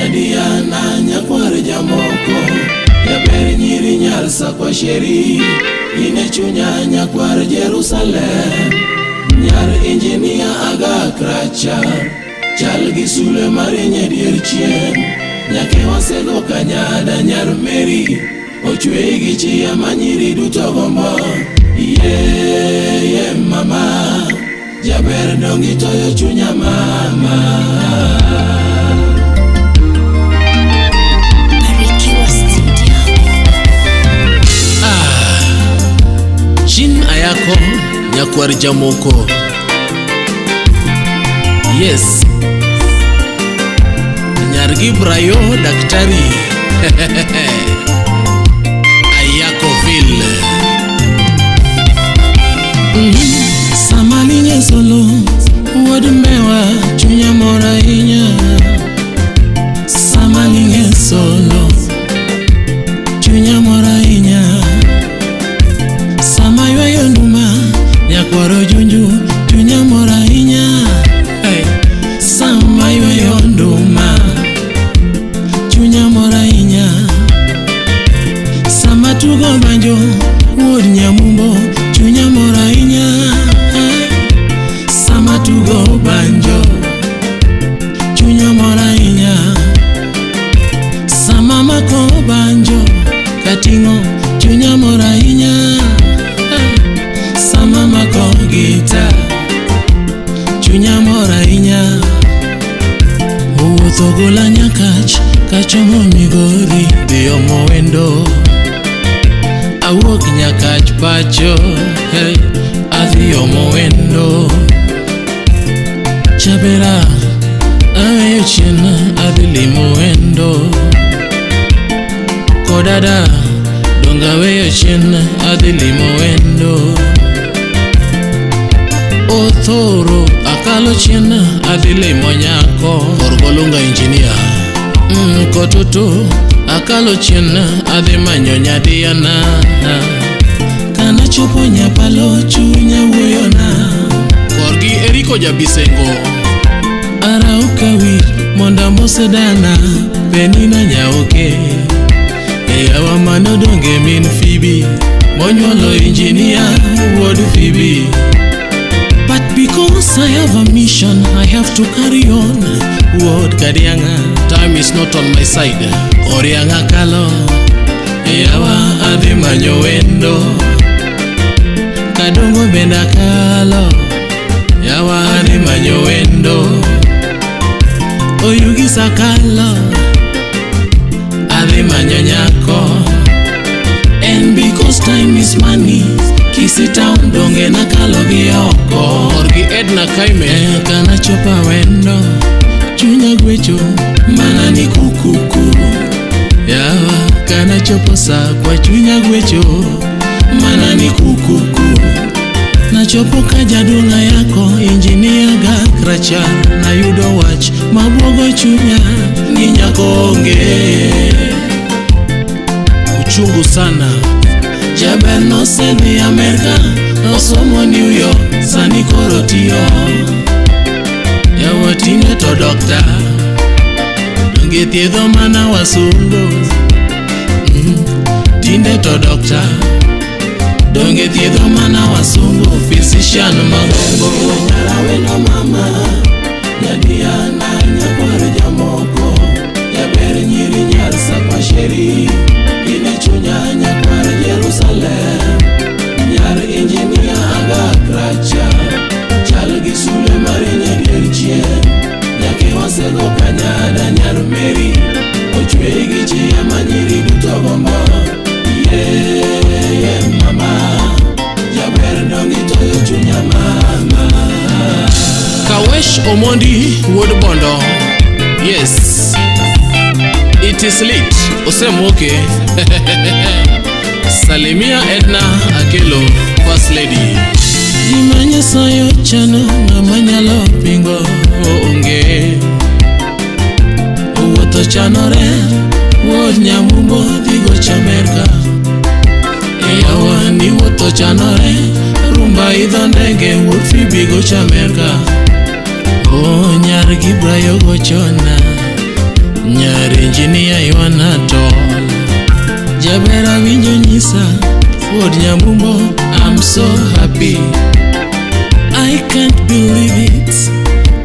Nyadiana nyakwar jamoko, jaber nyiri nyar sakwa sheri, ine chunya nyakwar Jerusalem, nyar injinia aga kracha, chal gi sulwe marieny e dier chieng', nyake wasego kanyada nyar Meri, ochweyi gi chia ma nyiri duto gombo, ye mama, jaber dong' itoyo chunya mama. Barikiwa Studio. Ah, Chin Ayako nyakwar Jamoko. Yes. Nyar Gibrayo daktari. Ayako Ville. Sama linye solo wuod mewa chunya mor ahinya. Sama linye solo chunya mor ahinya. Sama ywayo nduma nyakwaro junju chunya mor ahinya. Hey. Sama ywayo nduma chunya mor ahinya. Sama tugo banjo wuod nyamumbo chunya mor ahinya. Hey. Sama tugo banjo chunya mor ahinya. Sama mako banjo kating'o chunya mor ahinya. Hey. Sama mako gita chunya mor ahinya. Owuotho gola nyakach kachomo Migori dhi omo wendo. Awuok nyakach pacho hey, adhi omo wendo. Chabera aweyo chien adhi limo wendo. Kodada dong aweyo chien adhi limo wendo. Othoro akalo chien adhi limo nyako Korgolunga engineer. Kotutu akalo chien adhi manyo nyadiana. Kana chopo nyapalo chunya wuoyona. Korgi Eriko Jabisengo. Arauka wich mondo amose dana Penina nyaoke. Yawa mano donge min Phoebe monyuolo engineer wuod Phoebe. But because I have a mission, I have to carry on. Wuod Kadianga, Time is not on my side. Orianga kalo, yawa adhi manyo wendo. Kadongo benda kalo, yawa adhi manyo wendo. Oyugi sakalo, adhi manyo nyako. And because time is money, Kisii town donge nakalo gi oko. Korgi Edna Kaime. Eka nachopo wendo, chunya gwecho mana ni kukuku. Yawa kana chopo sakwa chunya gwecho mana ni kukuku. Nachopo ka jaduong' ayako injinia ga krachar nayudo wach mabuogo chunya ni nyako onge. Uchungu sana. Jaber nosedhi Amerka, osomo New York, sani koro tiyo. Yawa tinde to dokta, donge thiedho mana wasungu. Tinde to dokta, donge thiedho mana wasungu, physician mang'ongo. Nyaraweno mama, nyadiana nyakwar jamoko, jaber nyiri nyar sakwa sheri, ine chunya nyakwar Jerusalem, nyar injinia aga kracha, chal gi sulwe marieny e dier chieng', nyake wasego kanyada nyar Meri, ochweyi gi chia ma nyiri duto gombo. Ye mama, jaber dong' itoyo chunya mama. Kawesh Omondi wuod Bondo. Yes. It is lit. Osemoke. Salimia Edna Akelo, First Lady. Gima Nyasaye ochano ng'ama nyalo pingo onge. Owuotho chanore wuod Nyamumbo dhi gocho Amerka. Yawa ni wuotho chanore rumba idho ndege wuod Phoebe gocho Amerka. Oh nyar Gibrayo gochona. Nyar engineer Ywana Tol. Jaber awinjo nyisa, wuod Nyamumbo, I'm so happy. I can't believe it.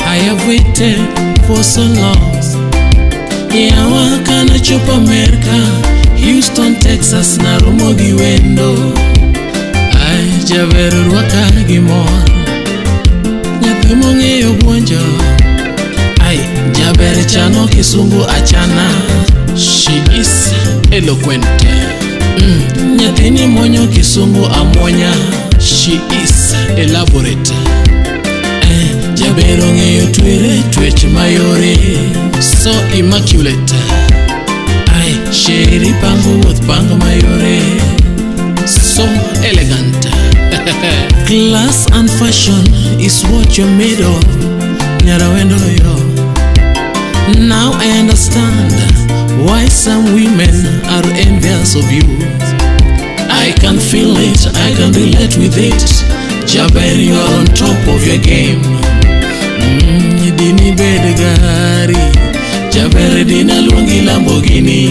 I have waited for so long. Yawa kana chopo Amerika, Houston, Texas, naromo gi wendo. Ai, jaber rwaka gi mor. Nyathi mong'eyo buonjo. Ai, jaber chano kisungu achana. She is eloquent. Nyathini muonyo kisungu amuonya. She is elaborate. Jaber ong'eyo twere twech mayore. So immaculate. Ai, sheri pango wuoth pango mayore. So elegant. Class and fashion is what you're made of. Nyarawendo yo. Now I understand why some women are envious of you. I can feel it, I can relate with it. Jaber, you are on top of your game. Dini bed gari. Jaber dina luongi Lamborghini.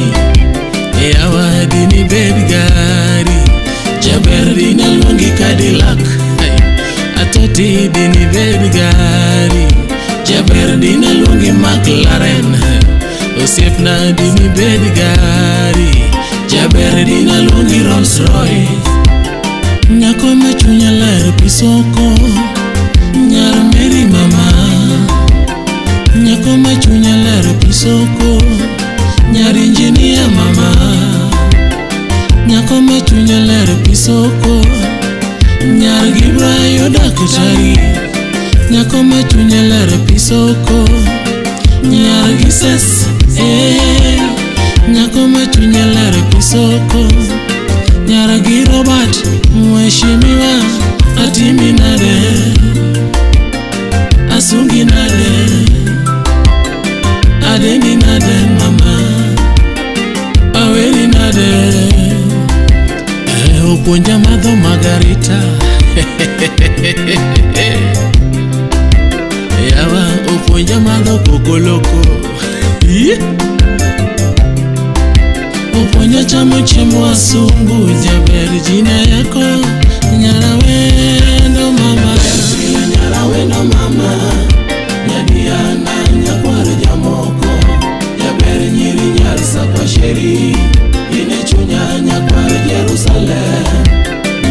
Yawa dini bed gari. Jaber dina luongi Cadillac. Hey. Atoti dini bed gari. Jaber dina luongi McLaren. Osiepna dini bed gari. Jaber dina luongi Rolls Royce. Nyako ma chunya ler pisoko. Nyar Mary mama. Nyako ma chunya ler pisoko. Nyar engineer mama. Nyako ma chunya ler pisoko. Nyar Gibrayo daktari. Nyako ma chunya ler pisoko. Nyar Gises, eh. Nyako ma chunya ler pisoko. Nyar gi Robert, mheshimiwa, atimi nade, asungi nade, adendi nade mama, aweri nade. Opuonja madho margarita. Yawa opuonja madho kokoloko. Opuonja chamo chiemb wasungu. Jaber jina yako Nyarawendo mama. Nyarawendo mama, Nyadiana nyakwar jamoko. Jaber nyiri nyar Sakwa sheri. Ine chunya nyakwar Jerusalem.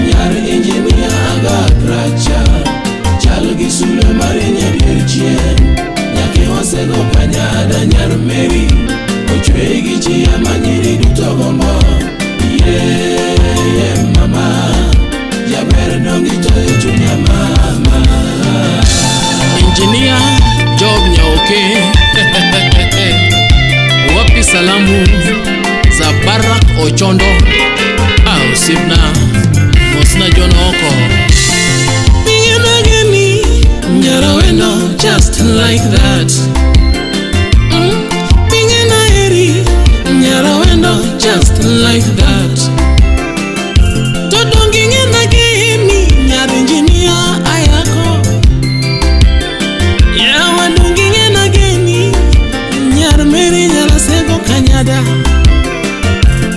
Nyar engineer aga kracha. Chal gi sulwe marieny e dier chieng'. Nyake wasego kanyada nyar Mary. Ochwe gi chia ma nyiri duto gombo. Yeah, mama. Jaber dongi toyo chunya mama. Engineer Job Nyaoke. Wapi salamu za Barack Ochondo. Ah, osiepna Mosna John Oko. Nageni Nyarawendo just like that. Pinge Nyarawendo just like that. Todongi nageni nyar engineer ayako. Yawa dongi nageni nyar Mary nyarasego kanyada.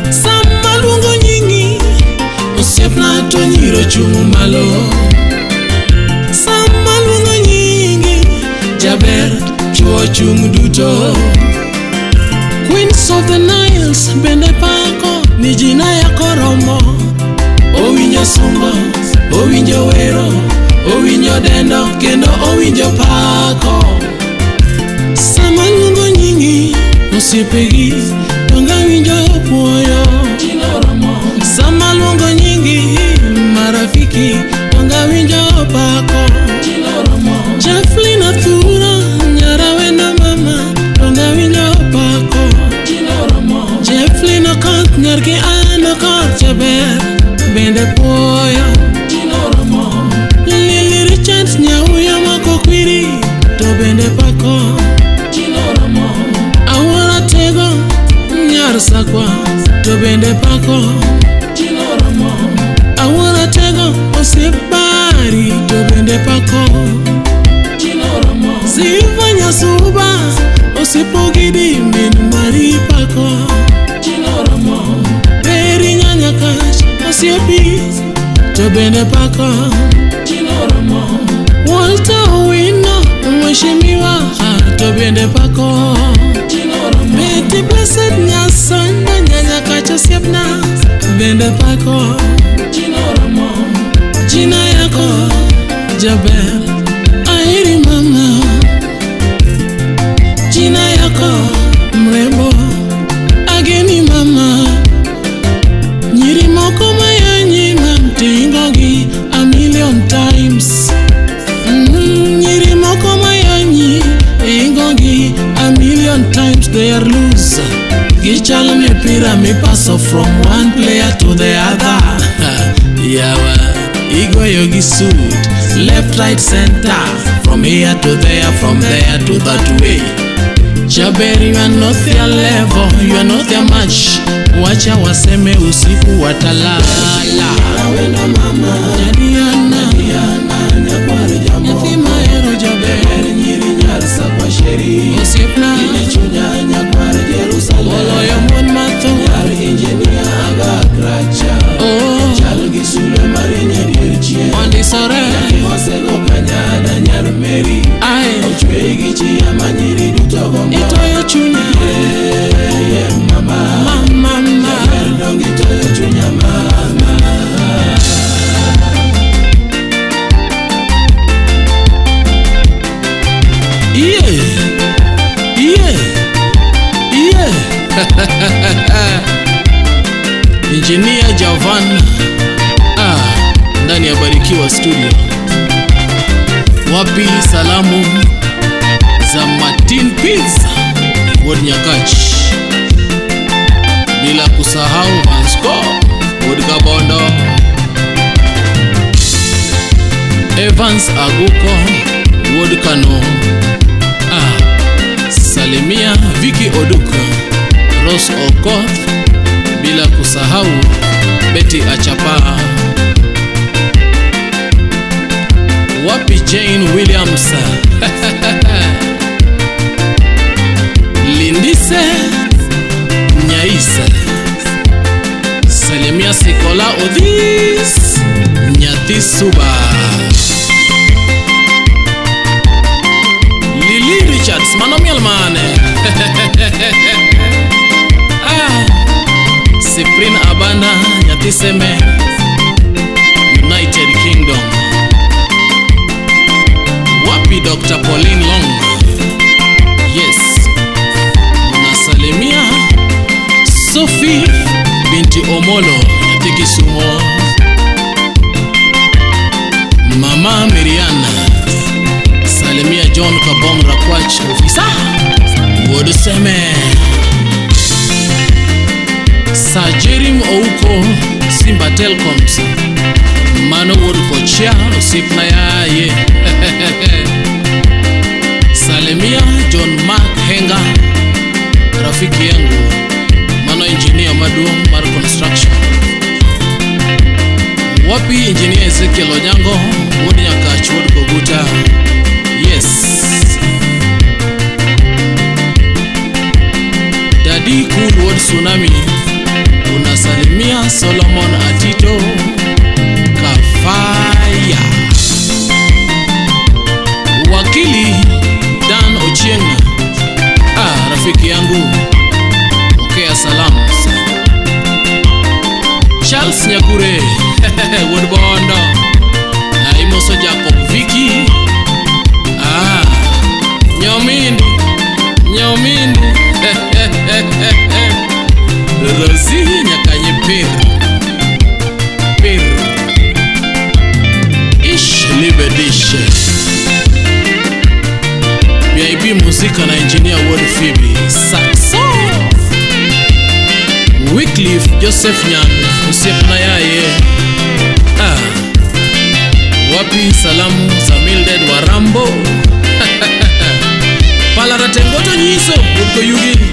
Sama luongo nyingi osiepna to nyiro chung' malo. Sama luongo nyingi jaber chuo chung' duto. Queens of the Niles bende pako ni jina yako romo. Owinjo sungo, owinjo wero, owinjo dendo kendo owinjo pako. Sama luongo nyingi osiepegi donga winjo puoyo. Sama luongo nyingi marafiki donga winjo pako. Jefflin Athura Nyarawendo mama donga winjo pako. Jefflin Okoth nyargi an Okoth jaber bende puoyo. Lily Richards nyauyo moko kwiri to bende pako. Awuora Tego nyar Sakwa to bende pako. Awuora Tego osiep bari to bende pako. Sifa Nyasuba Osipogidi min mari pako Chinoromo Beri nyanya kach osiepi to bende pako Chinoromo Walter Owino mheshimiwa to bende pako Chinoromo Betty Blessed Nyasonda nyanya kach osiepna bende pako Chinoromo Jina yako jaber aheri mama Jina yako mrembo ageni mama Nyiri moko mayanyi mam tingogi a million times Nyiri moko mayanyi ingogi a million times they are loose Gichalo mipira mipaso from one player to the other Yawa igoyo gi suit left right center from here to there from there to that way Jaber, you are not their level, you are not their match. Wacha waseme usiku watalala. Jadiana, nyathi mahero jaber, osiepna, oloyo mon mathoth. Oh, ondisore, ai, itoyo chunya, mama, mama. Iye, iye, iye. Engineer Javan ndani ya Barikiwa Studio. Wapi salamu za Martin Pizza Wod Nyakach, bila kusahau Vasco Wod Kabondo, Evans Aguko Wod Kano. Salimia Vicky Oduka, Rose Okoth, bila kusahau Betty Achapa. Wapi Jane Williams Lindise Nyaisa, Salimia Sikola Odis Nyathi Suba, Lily Richards manomiel mane Cyprine Abanda Nyathi Seme, United Kingdom. Wapi Dr. Pauline Long, yes, unasalimia Sophie binti Omolo Nyathi Kisumo, Mama Miriana, salimia John Kabong Rakwach ofisa Wuod Seme, Sajerim Ouko Simba Telcoms, mano wuod Kochia osiepna yaye Salimia John Mark Henga rafiki yangu, mano engineer maduong' mar construction. Wapi engineer Ezekiel Onyango wuod Nyakach wuod Koguta, yes. Daddy Cool wuod Tsunami, unasalimia Solomon Atito Kafaya. Wakili Dan Ochieng, rafiki yangu, pokea salamu. Charles Nyakure wuod Bondo, imoso Jacob Vicky, Nyomindi, Nyomindi Rosie Nyakanye Pir Pir Ish libe dish BIP Muzika na engineer Ward Phoebe Saxo Wycliffe Joseph Nyan osiepna yaye. Wapi salamu za Mildred Warambo Pala Ratengoto nyiso Wuod Koyugi.